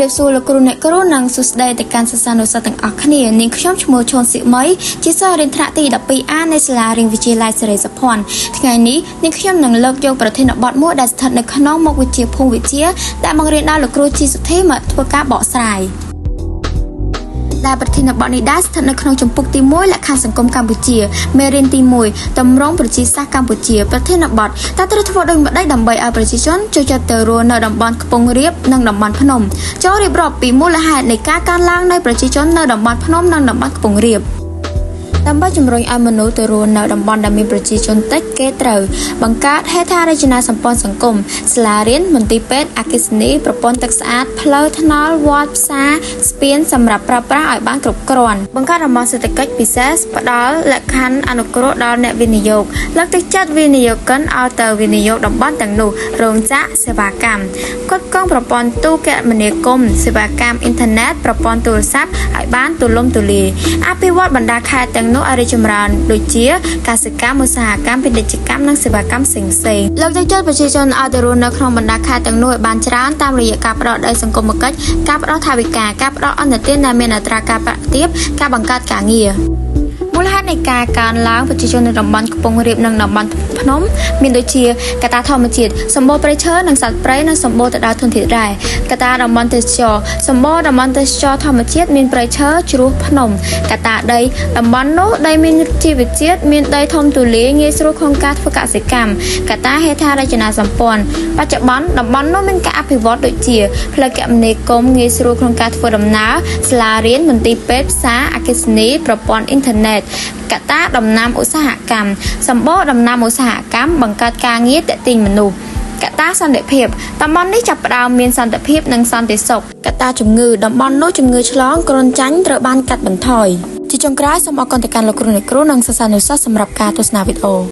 រាបសួរលោកគ្រូអ្នកគ្រូនិងសួស្តីទៅកាន់សិស្សានុសិស្សទាំងអស់គ្នានាងខ្ញុំឈ្មោះឈុនស៊ីមីជាសិស្សរៀនថ្នាក់ទី 12A នៃសាលារៀនវិទ្យាល័យសិរីសោភ័ណ្ឌថ្ងៃនេះនាងខ្ញុំនឹងលើកយកប្រធានបទមួយដែលស្ថិតនៅក្នុងមុខវិជ្ជាភូមិវិទ្យាដែលបង្រៀនដល់លោកគ្រូជីសុធីមកធ្វើការបកស្រាយដែលប្រធានបទនេះដែរស្ថិតនៅក្នុងជំពូកទី1លក្ខខណ្ឌសង្គមកម្ពុជាមេរៀនទី1ទម្រង់ប្រជាសាស្ត្រកម្ពុជាប្រធានបទតើត្រូវធ្វើដូចម្តេចដើម្បីឲ្យប្រជាជនចូលចិត្តទៅរស់នៅតំបន់ខ្ពង់រាបនិងតំបន់ភ្នំចូលរៀបរាប់ពីមូលហេតុនៃការកើនឡើងនៃប្រជាជននៅតំបន់ភ្នំនិងតំបន់ខ្ពង់រាបដើម្បីជំរុញឲ្យមនុស្សទៅរស់នៅតំបន់ដែលមានប្រជាជនតិចគេត្រូវបង្កើតហេដ្ឋារចនាសម្ព័ន្ធសង្គមសាលារៀនមន្ទីរពេទ្យអគ្គិសនីប្រព័ន្ធទឹកស្អាតផ្លូវថ្នល់វត្តផ្សារស្ពានសម្រាប់ប្រើប្រាស់ឲ្យបានគ្រប់គ្រាន់បង្កើតតំបន់សេដ្ឋកិច្ចពិសេសផ្ដល់លក្ខខណ្ឌអនុគ្រោះដល់អ្នកវិនិយោគលើកទឹកចិត្តវិនិយោគិនឲ្យទៅវិនិយោគតំបន់ទាំងនោះរោងចក្រសេវាកម្មគ្រប់គ្រងប្រព័ន្ធទូរគមនាគមន៍សេវាកម្មអ៊ីនធឺណិតប្រព័ន្ធទូរស័ព្ទឲ្យបានទូលំទូលាយអភិវឌ្ឍបណ្ដាខេត្តទាំងនោះឲ្យរីកចម្រើនដូចជាកសិកម្មឧស្សាហកម្មពាណិជ្ជកម្មនិងសេវាកម្មផ្សេងៗលើកទឹកចិត្តប្រជាជនឲ្យទៅរស់នៅក្នុងបណ្ដាខេត្តទាំងនោះឲ្យបានច្រើនតាមរយៈការផ្ដល់ដីសង្គមកិច្ចការផ្ដល់ថវិកាការផ្ដល់អន្តទានដែលមានអត្រាការប្រាក់ទាបការបង្កើតការងារមូលហេតុនៃការកើនឡើងប្រជាជននៅតំបន់ខ្ពង់រាបនិងតំបន់ភ្នំមានដូចជាកត្តាធម្មជាតិសម្បូរព្រៃឈើនិងសត្វព្រៃនិងសម្បូរទៅដោយធនធានរ៉ែកត្តាតំបន់ទេសចរសម្បូរតំបន់ទេសចរធម្មជាតិមានព្រៃឈើជ្រោះភ្នំកត្តាដីតំបន់នោះដីមានជីវជាតិមានដីធំទូលាយងាយស្រួលក្នុងការធ្វើកសិកម្មកត្តាហេដ្ឋារចនាសម្ព័ន្ធបច្ចុប្បន្នតំបន់នោះមានការអភិវឌ្ឍដូចជាផ្លូវគមនាគមន៍ងាយស្រួលក្នុងការធ្វើដំណើរសាលារៀនមន្ទីរពេទ្យផ្សារអគ្គិសនីប្រព័ន្ធអ៊ីនធឺណិតកត្តាដំណាំឧស្សាហកម្មសម្បូរដំណាំឧស្សាហកម្មបង្កើតការងារទាក់ទាញមនុស្សកត្តាសន្តិភាពតំបន់នេះចាប់ផ្ដើមមានសន្តិភាពនិងសន្តិសុខកត្តាជំងឺតំបន់នោះជំងឺឆ្លងគ្រុនចាញ់ត្រូវបានកាត់បន្ថយជាចុងក្រោយសូមអរគុណទៅកាន់លោកគ្រូអ្នកគ្រូនិងសិស្សានុសិស្សសម្រាប់ការទស្សនាវីដេអូ។